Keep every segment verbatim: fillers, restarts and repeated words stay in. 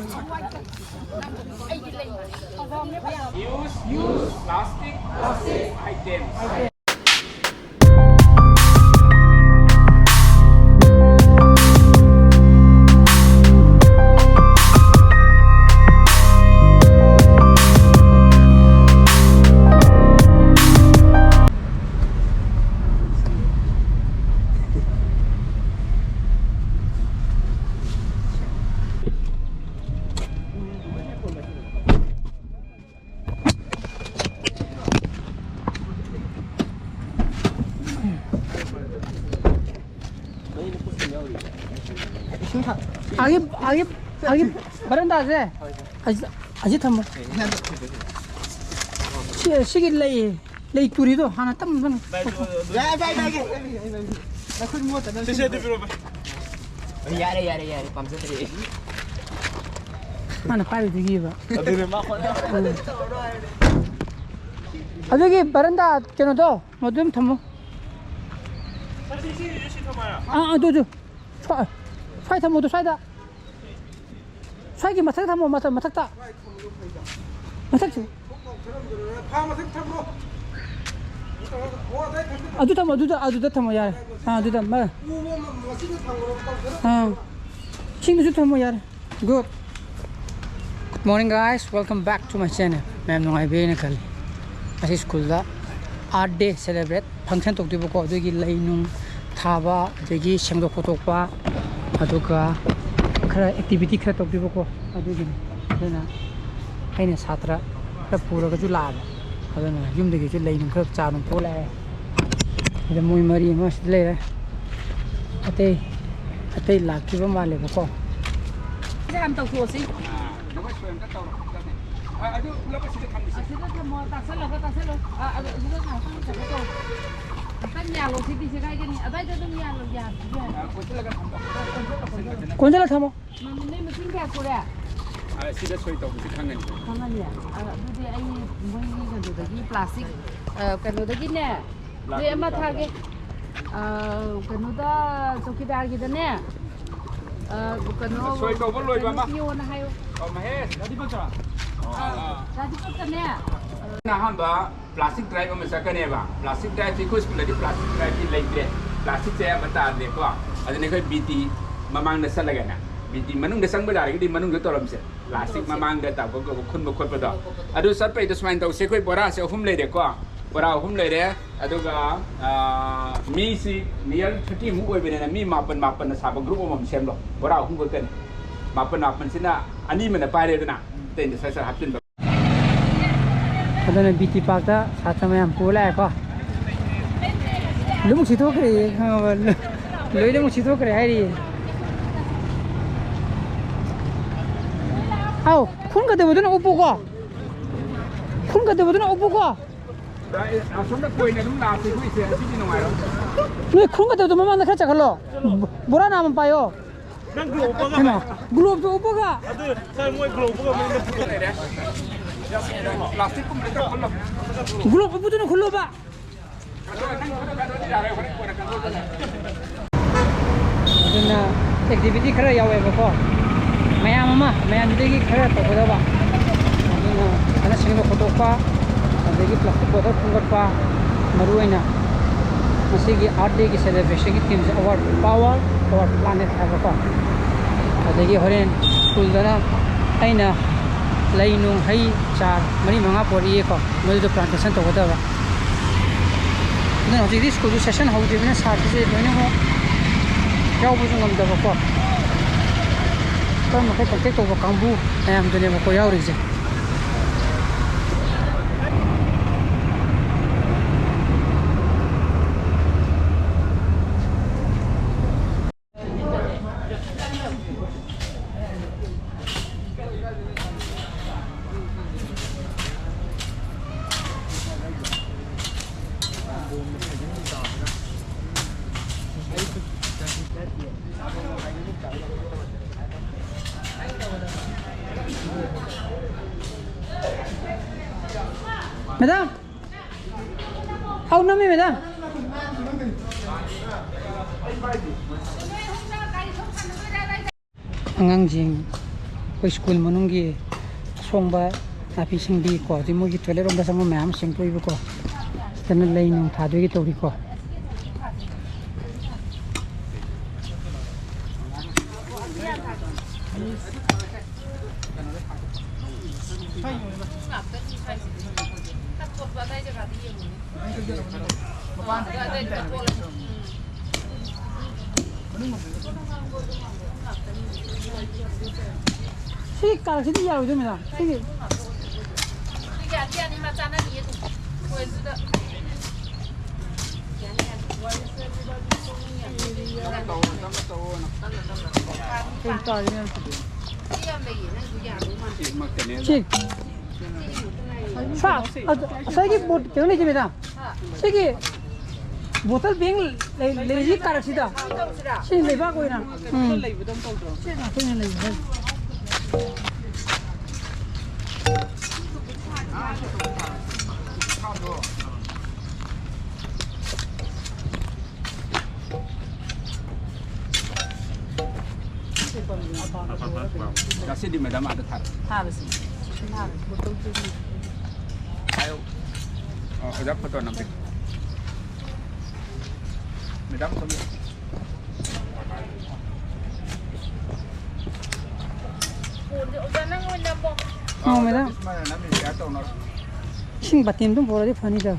Use, use plastic, plastic items. ꯑꯥꯒꯤ, ꯑꯥꯒꯤ, ꯑꯥꯒꯤ ꯕꯔꯟꯗꯥꯁꯦ ꯑꯁꯤ, ꯑꯁꯤ ꯊꯝꯃꯣ꯫ ꯁꯤ, ꯁꯤꯒꯤ ꯂꯩ, ꯂꯩ ꯇꯨꯔꯤꯗꯣ ꯍꯥꯟꯅ ꯇꯞꯅ ꯇꯞꯅ ꯀꯛꯊꯣꯛꯑꯣ꯫ ꯌꯥꯔꯦ, ꯌꯥꯔꯦ, ꯌꯥꯔꯦ, ꯌꯥꯔꯦ, ꯄꯥꯝꯖꯗ꯭ꯔꯦ꯫ ꯃꯥꯅ ꯄꯥꯏꯔꯨꯗꯣꯏꯒꯤꯕ꯫ ꯑꯗꯨꯅꯦ ꯃꯥ ꯍꯣꯠꯅ- ꯎꯝ꯫ ꯑꯗꯨꯒꯤ ꯕꯔꯟꯗꯥ ꯀꯩꯅꯣꯗꯣ, ꯃꯗꯨꯝ ꯊꯝꯃꯣ꯫ ꯑꯥ, ꯑꯗꯨ, ꯑꯗꯨ꯫ ꯁ꯭ꯋꯥꯏ, ꯁ꯭ꯋꯥꯏ ꯊꯝꯃꯣ, ꯑꯗꯨ ꯁ꯭ꯋꯥꯏꯗ꯫ ꯁ꯭ꯋꯥꯏꯒꯤ ꯃꯊꯛ ꯊꯝꯃꯣ, ꯃꯊꯛ, ꯃꯊꯛꯇ꯫ ꯃꯊꯛꯁꯤ꯫ ꯑꯗꯨ ꯊꯝꯃꯣ, ꯑꯗꯨꯗ, ꯑꯗꯨꯗ ꯊꯝꯃꯣ, ꯌꯥꯔꯦ꯫ ꯑꯥ, ꯑꯗꯨꯗ, ꯃ-, ꯑꯥ꯫ ꯏꯁꯤꯡꯗꯨꯁꯨ ꯊꯝꯃꯣ, ꯌꯥꯔꯦ꯫ Good. Good morning, guys. Welcome back to my channel. ꯃꯌꯥꯝ ꯅꯨꯡꯉꯥꯏꯕꯤꯔꯦꯅ ꯈꯜꯂꯤ꯫ ꯉꯁꯤ ꯁ꯭ꯀꯨꯜꯗ Art Day celebrate function ꯇꯧꯗꯣꯏꯕꯀꯣ, ꯑꯗꯨꯒꯤ ꯂꯩ ꯅꯨꯡ ꯊꯥꯕ, ꯑꯗꯒꯤ ꯁꯦꯡꯗꯣꯛ ꯈꯣꯠꯇꯣꯛꯄ, ꯑꯗꯨꯒ ꯈꯔ activity ꯈꯔ ꯇꯧꯗꯣꯏꯕꯀꯣ, ꯑꯗꯨꯒꯤꯅꯤ꯫ ꯑꯗꯨꯅ ꯑꯩꯅ ꯁꯥꯇ꯭ꯔ ꯈꯔ ꯄꯨꯔꯒꯁꯨ ꯂꯥꯛꯑꯕ꯫ ꯑꯗꯨꯅ ꯌꯨꯝꯗꯒꯤꯁꯨ ꯂꯩ ꯅꯨꯡ ꯈꯔ ꯆꯥ ꯅꯨꯡ ꯄꯨꯔ ꯂꯥꯛꯑꯦ꯫ ꯑꯗ ꯃꯣꯏ ꯃꯔꯤ ꯑꯃ ꯁꯤꯗ ꯂꯩꯔꯦ꯫ ꯑꯇꯩ, ꯑꯇꯩ ꯂꯥꯛꯇ꯭ꯔꯤꯕ ꯃꯥꯜꯂꯦꯕꯀꯣ꯫ ꯁꯤꯗ ꯍꯥꯟꯅ ꯇꯧꯊꯣꯛꯑꯁꯤ꯫ ꯑꯥ, ꯅꯈꯣꯏ ꯁꯣꯏ ꯑꯝꯇ ꯇꯧꯔꯣ꯫ ꯑꯥ, ꯑꯗꯨ ꯄꯨꯂꯞ ꯑꯁꯤꯗ ꯊꯝꯕꯤꯁꯤ꯫ ꯑꯁꯤꯗ ꯊꯝꯃꯣ, ꯇꯥꯁꯜꯂꯒ ꯇꯥꯁꯜꯂꯣ꯫ ꯑꯥ, ꯑꯗꯨ, ꯑꯗꯨꯗ ꯉꯥꯏꯍꯥꯛꯇꯪ ꯀꯩꯅꯣ ꯇꯧ꯫ ꯉꯥꯏꯍꯥꯛꯇꯪ ꯌꯥꯜꯂꯣ, ꯁꯤꯗꯤ ꯁꯦꯒꯥꯏꯒꯅꯤ꯫ ꯑꯗꯥꯏꯗ ꯑꯗꯨꯝ ꯌꯥꯜꯂꯣ, ꯌꯥꯜꯂꯣ, ꯌꯥꯜꯂꯣ꯫ ꯑꯥ, ꯀꯣꯟꯁꯤꯜꯂꯒ ꯊꯝꯕ꯫ ꯀꯣꯟꯁꯤꯜꯂꯒ ꯊꯝꯕ꯫ ꯀꯣꯟꯁꯤꯜꯂꯒ ꯊꯝꯃꯣ꯫ ꯃꯃꯤ ꯅꯣꯏ ꯃꯁꯤꯡ ꯀꯌꯥ ꯁꯨꯔꯦ? ꯑꯥ, ꯁꯤꯗ ꯁꯣꯏ ꯇꯧꯕꯁꯤ ꯈꯪꯒꯅꯤ꯫ ꯈꯪꯒꯅꯤ꯫ ꯑꯥ, ꯑꯗꯨꯗꯤ ꯑꯩ ꯃꯣꯏꯒꯤ ꯀꯩꯅꯣꯗꯒꯤ plastic, ꯑꯥ, ꯀꯩꯅꯣꯗꯒꯤꯅꯦ, ꯅꯣꯏ ꯑꯃ ꯊꯥꯒꯦ꯫ ꯑꯥ, ꯀꯩꯅꯣꯗ, ꯆꯧꯀꯤꯗꯥꯔꯒꯤꯗꯅꯦ, ꯑ, ꯀꯩꯅꯣ, ꯁꯣꯏ ꯇꯧꯕ ꯂꯣꯏꯕ ꯑꯃ꯫ ꯀꯩꯅꯣ ꯄꯤꯌꯣꯅ ꯍꯥꯏꯌꯣ꯫ ꯑꯣ, ꯃꯍꯦꯁ꯫ ꯔꯥꯙꯤꯄꯛꯇꯅꯦ꯫ ꯑꯥ, ꯑꯥ꯫ ꯔꯥꯙꯤꯄꯛꯇꯅꯦ꯫ ꯑꯍꯥꯟꯕ plastic drive ꯑꯃ ꯆꯠꯀꯅꯦꯕ꯫ Plastic drive ꯁꯤ ꯑꯩꯈꯣꯏ ꯁ꯭ꯀꯨꯜꯗꯗꯤ plastic drive ꯁꯤ ꯂꯩꯇ꯭ꯔꯦ꯫ Plastic ꯁꯦ ꯑꯌꯥꯝꯕ ꯇꯥꯗ꯭ꯔꯦꯀꯣ꯫ ꯑꯗꯨꯅ ꯑꯩꯈꯣꯏ B T ꯃꯃꯥꯡꯗ ꯆꯠꯂꯒꯅꯦ, B T ꯃꯅꯨꯡꯗ ꯆꯪꯕ ꯌꯥꯔꯒꯗꯤ ꯃꯅꯨꯡꯗ ꯇꯧꯔꯝꯁꯦ꯫ Plastic ꯃꯃꯥꯡꯗ ꯇꯧꯕ ꯈꯣꯠꯄ, ꯈꯨꯟꯕ ꯈꯣꯠꯄꯗꯣ꯫ ꯑꯗꯨ ꯆꯠꯄꯩꯗ ꯁꯨꯃꯥꯏꯅ ꯇꯧꯁꯦ, ꯑꯩꯈꯣꯏ ꯕꯣꯔꯥꯁꯦ ꯑꯍꯨꯝ ꯂꯩꯔꯦꯀꯣ꯫ ꯕꯣꯔꯥ ꯑꯍꯨꯝ ꯂꯩꯔꯦ꯫ ꯑꯗꯨꯒ, ꯑ, ꯃꯤꯁꯤ near thirty ꯃꯨꯛ ꯑꯣꯏꯕꯅꯤꯅ ꯃꯤ ꯃꯥꯄꯟ ꯃꯥꯄꯟꯅ ꯁꯥꯕ group ꯑꯃꯃꯝ ꯁꯦꯝꯂꯣ꯫ ꯕꯣꯔꯥ ꯑꯍꯨꯝ ꯈꯛꯇꯅꯤ꯫ ꯃꯥꯄꯟ ꯃꯥꯄꯟꯁꯤꯅ ꯑꯅꯤ ꯑꯃꯅ ꯄꯥꯏꯔꯦꯗꯅ, ꯑꯇꯩꯅ ꯁꯠ ꯁꯠ ꯍꯥꯞꯆꯤꯟꯕ꯫ ꯑꯗꯨꯅ B T park ꯇ ꯁꯥꯇ꯭ꯔ ꯃꯌꯥꯝ ꯄꯨ ꯂꯥꯛꯑꯦꯀꯣ꯫ ꯂꯣꯏꯅꯃꯛ ꯁꯤꯊꯣꯛꯈ꯭ꯔꯦ, ꯈꯪꯉꯕ? ꯂꯣꯏꯅꯃꯛ ꯁꯤꯊꯣꯛꯈ꯭ꯔꯦ ꯍꯥꯏꯔꯤꯌꯦ꯫ ꯑꯧ, ꯈꯨꯟ ꯀꯗꯧꯕꯗꯨꯅ ꯎꯞꯄꯨꯀꯣ꯫ ꯈꯨꯟ ꯀꯗꯧꯕꯗꯨꯅ ꯎꯞꯄꯨꯀꯣ꯫ ꯑꯁꯣꯝꯗ ꯀꯣꯏꯅ ꯑꯗꯨꯝ ꯂꯥꯛꯁꯦ ꯑꯩꯈꯣꯏꯁꯦ, ꯑꯁꯤꯗꯤ ꯅꯨꯡꯉꯥꯏꯔꯣꯏ꯫ ꯅꯣꯏ ꯈꯨꯟ ꯀꯗꯧꯕꯗꯣ ꯃꯃꯥꯡꯗ ꯈꯔ ꯆꯠꯈꯠꯂꯣ꯫ ꯕꯣꯔꯥ ꯅꯥꯝꯃ ꯄꯥꯏꯌꯣ꯫ ꯅꯪ ꯒ꯭ꯂꯣꯕ ꯎꯞꯄꯒ ꯍꯩꯃꯥ, ꯒ꯭ꯂꯣꯕꯇꯣ ꯎꯞꯄꯒ꯫ ꯑꯗꯨ ꯁꯥꯔ, ꯃꯣꯏ ꯒ꯭ꯂꯣꯕ ꯎꯞꯄꯒ ꯃꯅꯤꯡꯗ ꯄꯨꯊꯣꯛ ꯂꯩꯔꯦ꯫ ꯄ꯭ꯂꯥꯁꯇꯤꯛꯀꯨꯝꯕꯗ ꯈꯨꯜꯂꯣ꯫ ꯒ꯭ꯂꯣꯕ ꯎꯞꯄꯗꯨꯅ ꯈꯨꯜꯂꯣꯕ꯫ ꯑꯗꯨꯅ activity ꯈꯔ ꯌꯥꯎꯋꯦꯕꯀꯣ, ꯃꯌꯥꯝ ꯑꯃ ꯃꯌꯥꯝꯗꯒꯤ ꯈꯔ ꯇꯧꯒꯗꯕ꯫ ꯑꯗꯨꯅ ꯐꯖꯅ ꯁꯦꯡꯗꯣꯛ ꯈꯣꯠꯇꯣꯛꯄ, ꯑꯗꯒꯤ plastic bottle ꯈꯣꯝꯒꯠꯄ, ꯃꯔꯨꯑꯣꯏꯅ ꯉꯁꯤꯒꯤ Earth Day ꯒꯤ celebration ꯒꯤ theme say Our Power, Our Planet ꯍꯥꯏꯕꯀꯣ꯫ ꯑꯗꯒꯤ ꯍꯣꯔꯦꯟ ꯁ꯭ꯀꯨꯜꯗꯅ ꯑꯩꯅ ꯂꯩ ꯅꯨꯡ ꯍꯩ ꯆꯥꯔ ꯃꯔꯤ ꯃꯉꯥ ꯄꯣꯔꯛꯏꯀꯣ, ꯃꯗꯨꯗꯣ plantation ꯇꯧꯒꯗꯕ꯫ ꯑꯗꯨꯅ ꯍꯧꯖꯤꯛꯇꯤ ꯁ꯭ꯀꯨꯜꯁꯨ session ꯍꯧꯗ꯭ꯔꯤꯕꯅꯤꯅ ꯁꯥꯇ꯭ꯔꯁꯦ ꯂꯣꯏꯅꯃꯛ ꯌꯥꯎꯕꯁꯨ ꯉꯝꯗꯕꯀꯣ꯫ ꯈꯔ ꯃꯈꯩ contact ꯇꯧꯕ ꯀꯥꯡꯕꯨ ꯃꯌꯥꯝꯗꯨꯅꯦꯕꯀꯣ ꯌꯥꯎꯔꯤꯁꯦ꯫ Madam, ꯑꯧ, ꯅꯝꯃꯤ, madam꯫ ꯑꯉꯥꯡꯁꯤꯡ ꯑꯩꯈꯣꯏ ꯁ꯭ꯀꯨꯜ ꯃꯅꯨꯡꯒꯤ ꯑꯁꯣꯡꯕ ꯅꯥꯄꯤ ꯁꯤꯡꯕꯤ ꯀꯣ, ꯑꯗꯩ ꯃꯣꯏꯒꯤ ꯇꯣꯏꯂꯦꯠ ꯔꯣꯝꯗ ꯆꯪꯕ ꯃꯌꯥꯝ ꯁꯦꯡꯗꯣꯛꯏꯕꯀꯣ꯫ ꯁꯤꯗꯅ ꯂꯩ ꯅꯨꯡ ꯊꯥꯗꯣꯏꯒꯤ ꯇꯧꯔꯤꯀꯣ꯫ ꯁꯤ ꯀꯥꯔꯛꯁꯤꯗꯤ ꯌꯥꯔꯣꯏꯗꯣꯏ ꯃꯦꯗꯥꯝ? ꯁꯤꯒꯤ ꯁꯤꯒꯤ ꯑꯇꯦꯟ ꯑꯅꯤꯃ ꯆꯥꯅꯅꯤꯌꯦ ꯑꯗꯨꯝ꯫ ꯍꯣꯏ, ꯑꯗꯨꯗ꯫ ꯀꯩ ꯇꯥꯔꯤ ꯃꯌꯥꯝꯁꯤꯗꯤ? ꯁꯤ ꯌꯥꯝ ꯂꯩꯌꯦ, ꯅꯪꯁꯨ ꯌꯥꯗꯧ ꯃꯥꯟꯗꯦ꯫ ꯁꯤ ꯁꯥ-, ꯑ, ꯉꯁꯥꯏꯒꯤ ꯕꯣꯠ ꯀꯩꯅꯣ ꯂꯩꯇꯦ ꯃꯦꯗꯥꯝ? ꯁꯤꯒꯤ ꯕꯣꯇꯜ ꯕꯦꯡ ꯂꯩ-, ꯂꯩꯔꯤꯁꯤ ꯀꯥꯔꯛꯁꯤꯗ꯫ ꯁꯤ ꯂꯩꯕꯥꯛ ꯑꯣꯏꯅ꯫ ꯎꯝ꯫ ꯑꯩꯈꯣꯏꯅ ꯂꯩꯕ꯫ ꯉꯁꯤꯗꯤ ꯃꯦꯗꯥꯝ ꯑꯥꯗ ꯊꯥꯔꯦ꯫ ꯊꯥꯔꯁꯤ꯫ ꯊꯥꯔꯁꯤ꯫ ꯄꯥꯏꯌꯨ꯫ ꯑ, ꯑꯣꯖꯥ ꯐꯣꯇꯣ ꯅꯝꯕꯤꯌꯨ꯫ ꯃꯦꯗꯥꯝ ꯁꯣꯝꯗ꯫ ꯐꯣꯟꯁꯦ ꯑꯣꯖꯥ ꯅꯪ ꯑꯣꯏꯅ ꯅꯝꯃꯣ꯫ ꯑ, ꯑꯣ, ꯑꯣꯖꯥ ꯃꯦꯗꯥꯝ꯫ ꯕꯤꯁꯃꯥꯏꯅ ꯅꯝꯃꯤ ꯁꯤꯌꯥꯔ ꯇꯧꯅꯔꯣ꯫ ꯏꯁꯤꯡ ꯕꯥꯇꯤꯟ ꯑꯗꯨꯝ ꯄꯨꯔꯗꯤ ꯐꯅꯤꯗ꯫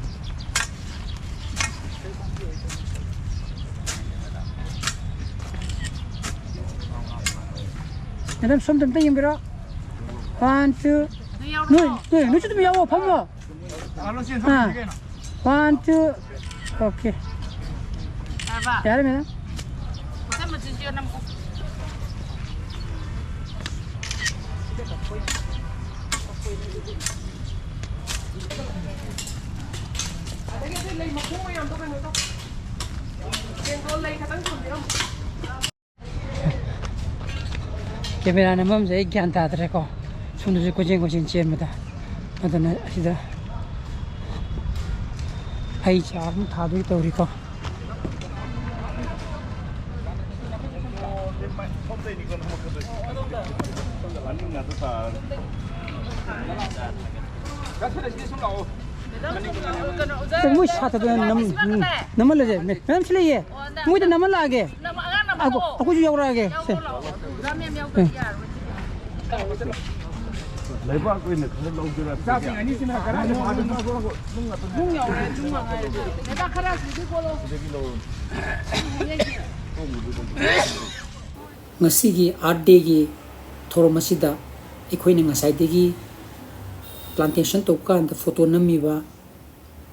ꯃꯦꯗꯥꯝ, ꯁꯣꯝꯗ ꯑꯝꯇ ꯌꯦꯡꯕꯤꯔꯣ꯫ One, two. ꯑꯗꯨ ꯌꯥꯎꯔꯣ꯫ ꯅꯣꯏ, ꯅꯣꯏ, ꯅꯣꯏꯁꯨ ꯑꯗꯨꯝ ꯌꯥꯎꯋꯣ, ꯐꯝꯃꯣ꯫ ꯑꯥ꯫ One, two. Okay. ꯌꯥꯔꯕ? ꯌꯥꯔꯦ, ꯃꯦꯗꯥꯝ꯫ ꯃꯆꯟ ꯃꯆꯟꯁꯨ ꯌꯥꯎꯔꯝꯃꯣ꯫ ꯑꯗꯒꯤ ꯑꯗꯨ ꯂꯩ ꯃꯈꯣꯡ ꯃꯌꯥꯝꯗꯣ ꯀꯩꯅꯣ ꯇꯧ꯫ ꯀꯦꯟꯗꯣꯜ ꯂꯩ ꯈꯛꯇꯪ ꯊꯝꯕꯤꯔꯝꯃꯣ꯫ ꯀꯦꯃꯦꯔꯥ ꯅꯝꯐꯝꯁꯦ ꯑꯩ ꯒ꯭ꯌꯥꯟ ꯇꯥꯗ꯭ꯔꯦꯀꯣ꯫ ꯁꯣꯝꯗꯁꯨ ꯀꯣꯏꯆꯦꯟ ꯀꯣꯏꯆꯦꯟ ꯆꯦꯟꯕꯗ꯫ ꯑꯗꯨꯅ ꯑꯁꯤꯗ ꯍꯩ ꯆꯥꯔ ꯑꯃ ꯊꯥꯗꯣꯏ ꯇꯧꯔꯤꯀꯣ꯫ ꯃꯣꯏ ꯁꯥꯇ꯭ꯔꯗꯨꯅ ꯅꯝ-, ꯎꯝ, ꯅꯝꯍꯜꯂꯁꯦ꯫ ꯃꯦ-, ꯃꯦꯗꯥꯝ ꯁꯤ ꯂꯩꯌꯦ꯫ ꯃꯣꯏꯗ ꯅꯝꯍꯜꯂꯛꯑꯒꯦ꯫ ꯑꯩꯈꯣꯏ-, ꯑꯩꯈꯣꯏꯁꯨ ꯌꯥꯎꯔꯛꯑꯒꯦ꯫ ꯁꯦ꯫ ꯂꯩꯕꯥꯛ ꯑꯣꯏꯅ ꯈꯔ ꯂꯧꯗꯣꯏꯔꯥ? ꯏꯆꯥꯁꯤꯡ ꯑꯅꯤꯁꯤꯅ ꯈꯔ ꯅꯨꯡ ꯌꯥꯎꯔꯦ, ꯅꯨꯡ ꯃꯉꯥꯏꯔꯦ꯫ ꯂꯩꯕꯥꯛ ꯈꯔ ꯑꯁꯤꯗꯤ ꯀꯣꯠꯂꯣ꯫ ꯉꯁꯤꯒꯤ Earth Dayꯒꯤ ꯊꯧꯔꯝ ꯑꯁꯤꯗ ꯑꯩꯈꯣꯏꯅ ꯉꯁꯥꯏꯗꯒꯤ plantation ꯇꯧꯕ ꯀꯥꯟꯗ photo ꯅꯝꯃꯤꯕ,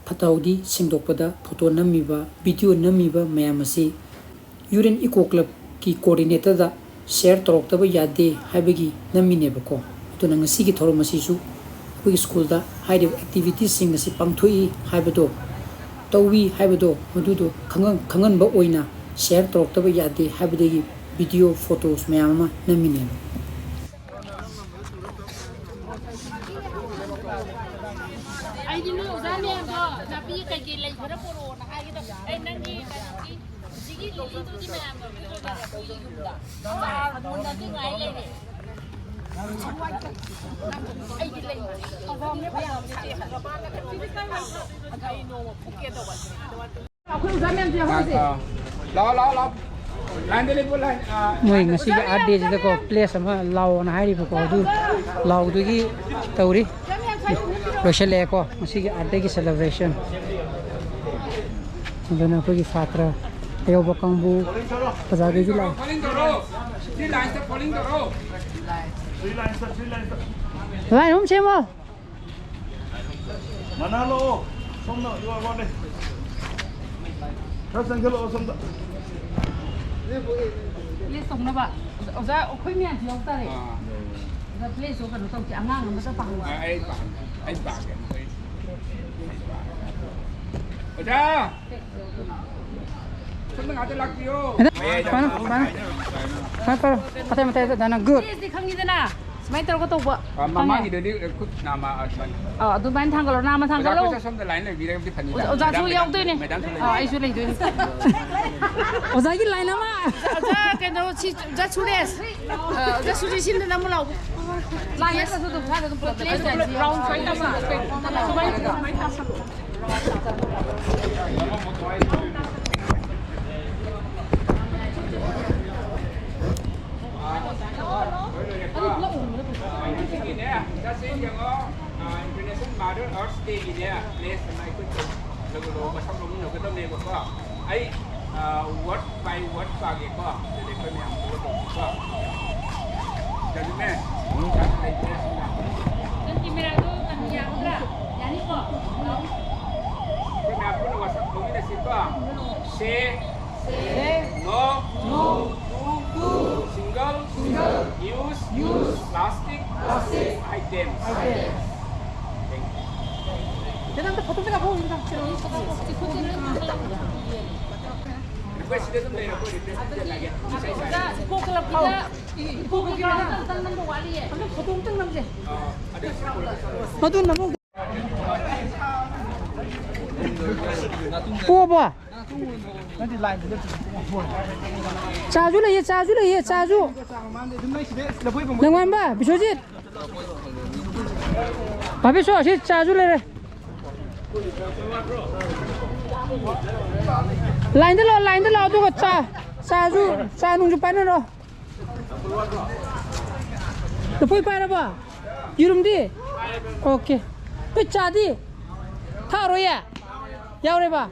ꯐꯠꯇ ꯍꯥꯎꯗꯤ ꯁꯦꯡꯗꯣꯛꯄꯗ photo ꯅꯝꯃꯤꯕ, video ꯅꯝꯃꯤꯕ ꯃꯌꯥꯝ ꯑꯁꯤ ꯌꯨꯔꯦꯟ ꯏꯀꯣ ꯀ꯭ꯂꯕꯀꯤ coordinatorꯗ share ꯇꯧꯔꯛꯇꯕ ꯌꯥꯗꯦ ꯍꯥꯏꯕꯒꯤ ꯅꯝꯃꯤꯅꯦꯕꯀꯣ꯫ ꯑꯗꯨꯅ ꯉꯁꯤꯒꯤ ꯊꯧꯔꯝ ꯑꯁꯤꯁꯨ ꯑꯩꯈꯣꯏꯒꯤ ꯁ꯭ꯀꯨꯜꯗ ꯍꯥꯏꯔꯤꯕ activitiesꯁꯤꯡ ꯑꯁꯤ ꯄꯥꯡꯊꯣꯛꯏ ꯍꯥꯏꯕꯗꯣ, ꯇꯧꯏ ꯍꯥꯏꯕꯗꯣ, ꯃꯗꯨꯗꯣ ꯈꯪꯍꯟ-, ꯈꯪꯍꯟꯕ ꯑꯣꯏꯅ share ꯇꯧꯔꯛꯇꯕ ꯌꯥꯗꯦ ꯍꯥꯏꯕꯗꯒꯤ video photos ꯃꯌꯥꯝ ꯑꯃ ꯅꯝꯃꯤꯅꯦꯕ꯫ ꯑꯩꯗꯤ ꯅꯣꯏ ꯑꯣꯖꯥ ꯃꯌꯥꯝꯗꯣ ꯅꯥꯄꯤ ꯀꯩꯀꯩ ꯂꯩ ꯈꯔ ꯄꯣꯔꯛꯑꯣꯅ ꯍꯥꯏꯒꯦ ꯇꯧ-, ꯑꯩ ꯅꯪꯒꯤ ꯀꯩꯅꯣꯒꯤ, ꯍꯧꯖꯤꯛꯀꯤ ꯂꯤꯂꯤꯗꯨꯗꯤ ꯃꯌꯥꯝꯅ ꯑꯩꯈꯣꯏ ꯌꯨꯝꯗ ꯆꯥꯔ ꯃꯨꯟꯅꯗꯤ ꯉꯥꯏ ꯂꯩꯔꯦ꯫ ꯑꯩꯗꯤ ꯂꯩ꯫ ꯑꯩ ꯅꯣꯡꯃ ꯐꯨꯛꯀꯦ ꯇꯧꯕ꯫ ꯑꯩꯈꯣꯏ ꯑꯣꯖꯥ ꯃꯌꯥꯝꯁꯦ ꯌꯥꯎꯍꯟꯁꯦ꯫ ꯑꯥ, ꯂꯥꯛꯑꯣ, ꯂꯥꯛꯑꯣ, ꯂꯥꯛꯑꯣ꯫ Lineꯗ ꯂꯦꯞꯄꯣ, line, ꯑꯥ, ꯃꯣꯏ ꯉꯁꯤꯒꯤ Earth Dayꯁꯤꯗꯀꯣ, place ꯑꯃ ꯂꯥꯛꯑꯣꯅ ꯍꯥꯏꯔꯤꯕꯀꯣ, ꯑꯗꯨ ꯂꯥꯛꯑꯣꯗꯨꯒꯤ ꯇꯧꯔꯤ꯫ ꯂꯣꯏꯁꯤꯜꯂꯛꯑꯦꯀꯣ ꯉꯁꯤꯒꯤ Earth Dayꯒꯤ celebration꯫ ꯑꯗꯨꯅ ꯑꯩꯈꯣꯏꯒꯤ ꯁꯥꯇ꯭ꯔ ꯑꯌꯧꯕ ꯀꯥꯡꯕꯨ ꯑꯣꯖꯥꯈꯩꯁꯨ ꯂꯥꯛꯑꯦ꯫ Folding ꯇꯧꯔꯣ꯫ ꯁꯤ lineꯗ folding ꯇꯧꯔꯣ꯫ Line ꯑꯍꯨꯝ ꯁꯦꯝꯃꯣ꯫ ꯃꯅꯥ ꯂꯥꯛꯑꯣ꯫ ꯁꯣꯝꯗ, you are wanted꯫ ꯈꯔ ꯆꯪꯁꯤꯜꯂꯛꯑꯣ ꯁꯣꯝꯗ꯫ Place ꯇꯧꯅꯕ꯫ ꯑꯣꯖꯥ, ꯑꯩꯈꯣꯏ ꯃꯌꯥꯝꯁꯨ ꯌꯥꯎ ꯇꯥꯔꯦ꯫ ꯑꯥ꯫ ꯑꯣꯖꯥ, placeꯇꯣ ꯀꯩꯅꯣ ꯇꯧꯁꯦ, ꯑꯉꯥꯡ ꯑꯃꯗ ꯄꯥꯍꯟꯁꯦ꯫ ꯑꯥ, ꯑꯩ ꯄꯥꯍꯟꯒꯦ꯫ ꯑꯩ ꯄꯥꯒꯦ꯫ ꯑꯩ ꯄꯥꯒꯦ꯫ ꯑꯣꯖꯥ! ꯁꯣꯝꯗ ꯉꯥꯛꯇ ꯂꯥꯛꯄꯤꯌꯣ꯫ ꯄꯥꯅꯣ, ꯄꯥꯅꯣ꯫ ꯄꯥꯅꯣ, ꯄꯥꯅꯣ꯫ ꯃꯇꯥꯏ, ꯃꯇꯥꯏ, ꯃꯇꯥꯏ, ꯗꯥꯅ, good꯫ Placeꯇꯤ ꯈꯪꯉꯤꯗꯅ? ꯁꯨꯃꯥꯏꯅ ꯇꯧꯔꯒ ꯇꯧꯕ꯫ ꯑ, ꯈꯪꯉꯦ? ꯃꯃꯥꯡꯒꯤꯗꯨꯗꯤ ꯈꯨꯠ ꯅꯥꯝꯃ ꯑꯗꯨꯃꯥꯏꯅ꯫ ꯑꯥ, ꯑꯗꯨꯃꯥꯏꯅ ꯊꯥꯡꯒꯠꯂꯣ, ꯅꯥꯝꯃ ꯑꯣꯖꯥ, ꯊꯥꯡꯒꯠꯂꯣ꯫ ꯑꯩꯈꯣꯏꯁꯨ ꯁꯣꯝꯗ ꯂꯥꯏꯟ ꯂꯩꯕꯤꯔꯒꯗꯤ ꯐꯅꯤꯗ꯫ ꯑꯣꯖꯥ, ꯑꯣꯖꯥꯁꯨ ꯃꯦꯗꯥꯝ, ꯌꯥꯎꯗꯣꯏꯅꯦ꯫ ꯃꯦꯗꯥꯝꯁꯨ ꯂꯩ꯫ ꯑꯥ, ꯑꯩꯁꯨ ꯂꯩꯗꯣꯏꯅꯦ꯫ ꯑꯣꯖꯥꯒꯤ ꯂꯥꯏꯟ ꯑꯃ꯫ ꯑꯣꯖꯥ, ꯀꯩꯅꯣ, ꯁꯤ, ꯑꯣꯖꯥ ꯁꯨꯔꯦꯁ꯫ ꯑ, ꯑꯣꯖꯥ ꯁꯨꯔꯦꯁ, ꯁꯤꯟꯗꯅ ꯑꯃꯨꯛ ꯂꯥꯎ꯫ ꯂꯥꯏꯟ ꯅꯠꯇ꯭ꯔꯁꯨ ꯑꯗꯨꯝ ꯁ꯭ꯋꯥꯏꯗ ꯑꯗꯨꯝ ꯄꯨꯂꯞ ꯂꯦꯞꯄ ꯌꯥꯏ꯫ ꯔꯥꯎꯟ ꯁꯨꯃꯥꯏꯅ ꯇꯥꯁꯜꯂꯣ꯫ ꯁꯨꯃꯥꯏꯅ, ꯁꯨꯃꯥꯏꯅ ꯇꯥꯁꯜꯂꯣ꯫ ꯉꯁꯤꯒꯤꯅꯦ, ꯆꯠꯁꯦ ꯌꯦꯡꯉꯣ, ꯑ, International Mother Earth Day ꯒꯤꯅꯦ, ꯄ꯭ꯂꯦꯁ ꯑꯃ ꯑꯩꯈꯣꯏ ꯂꯧ-, ꯂꯧ-, ꯃꯁꯛ ꯂꯧꯃꯤꯟꯅꯒꯗꯕꯅꯦꯕꯀꯣ꯫ ꯑꯩ, ꯑ, word by word ꯄꯥꯒꯦꯀꯣ, ꯑꯗꯨꯗꯤ ꯑꯩꯈꯣꯏ ꯃꯌꯥꯝ ꯄꯨꯂꯞ ꯇꯧꯁꯤꯀꯣ꯫ ꯌꯥꯅꯤꯃꯦ? ꯅꯪ ꯀꯦꯃꯦꯔꯥꯗꯣ ꯀꯩꯅꯣ ꯌꯥꯒꯗ꯭ꯔꯥ? ꯌꯥꯅꯤꯀꯣ? ꯑꯩꯈꯣꯏ ꯃꯌꯥꯝ ꯄꯨꯟꯅ ꯋꯥꯁꯛ ꯂꯧꯃꯤꯟꯅꯁꯤꯀꯣ꯫ Say, say, no, no, to, to, single, single, use, use, plastic, plastic, items. Items. ꯀꯩꯅꯣꯝꯇ ꯐꯣꯇꯣ ꯑꯝꯇ ꯀꯥꯞꯍꯧ, ꯑꯝꯇ꯫ ꯑꯩꯈꯣꯏ ꯁꯤꯗ ꯑꯗꯨꯝ ꯂꯩꯔꯣ, ꯑꯩꯈꯣꯏ ꯔꯤꯐ꯭ꯔꯦꯁꯃꯦꯟ ꯆꯠꯂꯒꯦ꯫ ꯏꯀꯣ ꯀ꯭ꯂꯕꯀꯤꯗ, ꯏꯀꯣ ꯀ꯭ꯂꯕꯀꯤꯗ ꯑꯝꯇꯪ ꯅꯝꯕ ꯋꯥꯠꯂꯤꯌꯦ꯫ ꯑꯝꯇ ꯐꯣꯇꯣ ꯑꯝꯇꯪ ꯅꯝꯁꯦ꯫ ꯑꯗꯨ ꯅꯃꯨꯛ ꯄꯣꯕ꯫ ꯆꯥꯁꯨ ꯂꯩꯌꯦ, ꯆꯥꯁꯨ ꯂꯩꯌꯦ, ꯆꯥꯁꯨ꯫ ꯂꯪꯋꯥꯟꯕ, ꯕꯤꯁ꯭ꯋꯖꯤꯠ꯫ ꯚꯥꯕꯦꯁꯣꯔ, ꯑꯁꯤ ꯆꯥꯁꯨ ꯂꯩꯔꯦ꯫ ꯂꯥꯏꯟꯗ ꯂꯥꯛꯑꯣ, ꯂꯥꯏꯟꯗ ꯂꯥꯛꯑꯣ, ꯑꯗꯨꯒ ꯆꯥ, ꯆꯥꯁꯨ, ꯆꯥ ꯅꯨꯡꯁꯨ ꯄꯥꯏꯅꯔꯣ꯫ ꯂꯐꯣꯏ ꯄꯥꯏꯔꯕꯣ? ꯌꯦꯔꯨꯝꯗꯤ? ꯑꯣꯀꯦ꯫ ꯅꯣꯏ ꯆꯥꯗꯤ? ꯊꯛꯑꯔꯣꯏꯌꯦ? ꯌꯥꯎꯔꯦꯕ?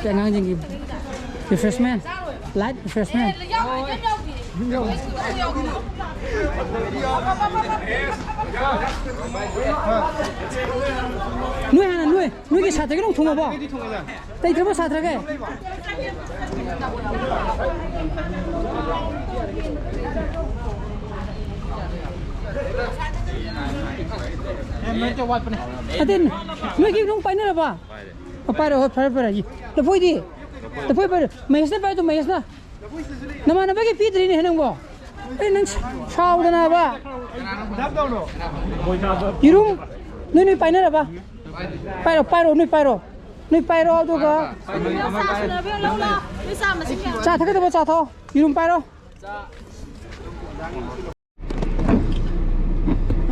ꯁꯤ ꯑꯉꯥꯡꯁꯤꯡꯒꯤ refreshment, light refreshment꯫ ꯅꯣꯏ ꯍꯥꯟꯅ, ꯅꯣꯏ, ꯅꯣꯏꯒꯤ ꯁꯥꯇ꯭ꯔꯒꯤ ꯂꯣꯡ ꯊꯨꯡꯉꯕꯣ? ꯂꯩꯇ꯭ꯔꯕꯣ ꯁꯥꯇ꯭ꯔꯒꯩ? ꯑꯦ, ꯃꯔꯛꯇ ꯋꯥꯠꯄꯅꯦ꯫ ꯑꯗꯨ ꯅꯣꯏꯒꯤ ꯅꯨꯡ ꯄꯥꯏꯅꯔꯕ? ꯑꯣ, ꯄꯥꯏꯔꯣ, ꯍꯣꯏ, ꯐꯔꯦ, ꯐꯔꯦ꯫ ꯂꯐꯣꯏꯗꯤ? ꯂꯐꯣꯏ ꯄꯥꯏꯔꯣ꯫ ꯃꯍꯦꯁꯅ ꯄꯥꯏꯗꯣ, ꯃꯍꯦꯁꯅ꯫ ꯅꯃꯥꯟꯅꯕꯒꯤ ꯄꯤꯗ꯭ꯔꯤꯅꯦ ꯅꯪꯕꯣ꯫ ꯑꯩ ꯅꯪ ꯁꯥꯎꯗꯅꯕ꯫ ꯌꯦꯔꯨꯝ ꯅꯣꯏ ꯅꯣꯏ ꯄꯥꯏꯅꯔꯕ? ꯄꯥꯏꯔꯣ, ꯄꯥꯏꯔꯣ, ꯅꯣꯏ ꯄꯥꯏꯔꯣ꯫ ꯅꯣꯏ ꯄꯥꯏꯔꯣ, ꯑꯗꯨꯒ ꯆꯥ ꯊꯛꯀꯗꯕ ꯆꯥ ꯊꯛꯑꯣ꯫ ꯌꯦꯔꯨꯝ ꯄꯥꯏꯔꯣ꯫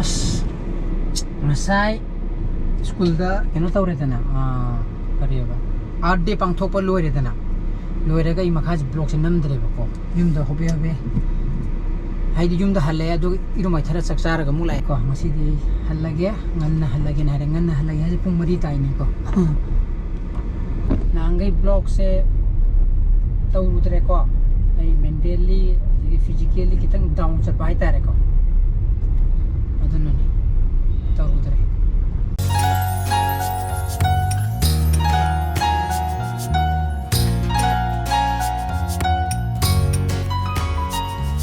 ꯑꯁ, ꯉꯁꯥꯏ ꯁ꯭ꯀꯨꯜꯗ ꯀꯩꯅꯣ ꯇꯧꯔꯦꯗꯅ, ꯑꯥ, ꯀꯔꯤꯑꯕ, ꯑꯥꯔꯠ ꯗꯦ ꯄꯥꯡꯊꯣꯛꯄ ꯂꯣꯏꯔꯦꯗꯅ, ꯂꯣꯏꯔꯒ ꯑꯩ ꯃꯈꯥꯁꯦ ꯕ꯭ꯂꯣꯛꯁꯦ ꯅꯝꯗ꯭ꯔꯦꯕꯀꯣ꯫ ꯌꯨꯝꯗ ꯍꯣꯕꯦ ꯍꯣꯕꯦ, ꯍꯥꯏꯗꯤ ꯌꯨꯝꯗ ꯍꯜꯂꯛꯑꯦ, ꯑꯗꯨꯒ ꯏꯔꯨ ꯃꯥꯏꯊꯔ ꯆꯥꯛ ꯆꯥꯔꯒ ꯑꯃꯨꯛ ꯂꯥꯛꯑꯦꯀꯣ꯫ ꯉꯁꯤꯗꯤ ꯑꯩ ꯍꯜꯂꯒꯦ, ꯉꯟꯅ ꯍꯜꯂꯒꯦꯅ ꯍꯥꯏꯔꯦ꯫ ꯉꯟꯅ ꯍꯜꯂꯒꯦ ꯍꯥꯏꯁꯦ ꯄꯨꯡ ꯃꯔꯤ ꯇꯥꯏꯅꯦꯀꯣ꯫ ꯅꯍꯥꯟꯈꯩ ꯕ꯭ꯂꯣꯛꯁꯦ ꯇꯧꯔꯨꯗ꯭ꯔꯦꯀꯣ꯫ ꯑꯩ ꯃꯦꯟꯇꯦꯜꯂꯤ ꯑꯗꯒꯤ ꯐꯤꯖꯤꯀꯦꯜꯂꯤ ꯈꯤꯇꯪ ꯗꯥꯎꯟ ꯆꯠꯄ ꯍꯥꯏꯇꯥꯔꯦꯀꯣ꯫